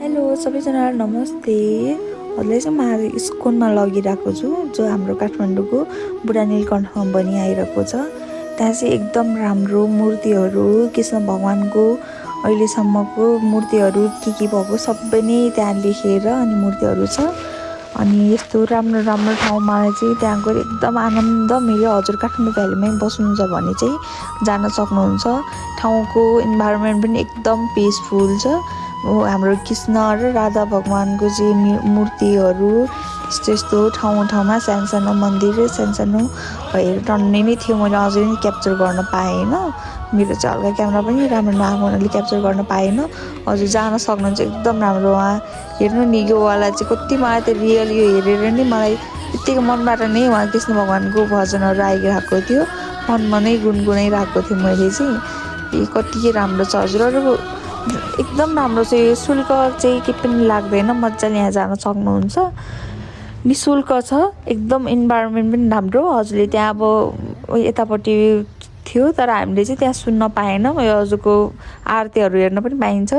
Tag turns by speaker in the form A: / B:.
A: Hello सबैजनालाई नमस्ते। हजुरलाई चाहिँ म आज इस्कनमा लगिरहेको छु, जो हाम्रो काठमाडौँको बुढा नीलकण्ठमा बनिआइरहेको छ। त्यहाँ चाहिँ एकदम राम्रो मूर्तिहरू, कृष्ण भगवानको अहिलेसम्मको मूर्तिहरू के भएको सबै नै त्यहाँ लेखेर अनि मूर्तिहरू छ। अनि यस्तो राम्रो राम्रो ठाउँमा चाहिँ त्यहाँ गएर एकदम आनन्द मिल्यो। हजुर काठमाडौँ भ्यालीमै बस्नुहुन्छ भने चाहिँ जान सक्नुहुन्छ। ठाउँको इन्भाइरोमेन्ट पनि एकदम पिसफुल छ। हाम्रो कृष्ण र राधा भगवानको चाहिँ मूर्तिहरू यस्तो ठाउँमा सानो सानो मन्दिर सानो भएर टन्ने नै थियो। मैले अझै पनि क्याप्चर गर्न पाएन। मेरो चाहिँ हल्का क्यामेरा पनि राम्रो नआएको हुनाले क्याप्चर गर्न पाएन। हजुर जान सक्नुहुन्छ, एकदम राम्रो। उहाँ हेर्नु नि, योवाला चाहिँ कति मलाई त रियल यो हेरेर नै मलाई यत्तिको मनबाट नै उहाँ कृष्ण भगवानको भजनहरू आइरहेको थियो। मनमा नै गुनगुनाइरहेको थिएँ मैले चाहिँ। कति राम्रो छ हजुरहरू, एकदम राम्रो छ। यो शुल्क चाहिँ के पनि लाग्दैन, मजाले यहाँ जान सक्नुहुन्छ। निःशुल्क छ, एकदम इन्भाइरोमेन्ट पनि राम्रो। हजुरले त्यहाँ अब यतापट्टि थियो तर हामीले चाहिँ त्यहाँ सुन्न पाएनौँ। यो हजुरको आरतीहरू हेर्न पनि पाइन्छ।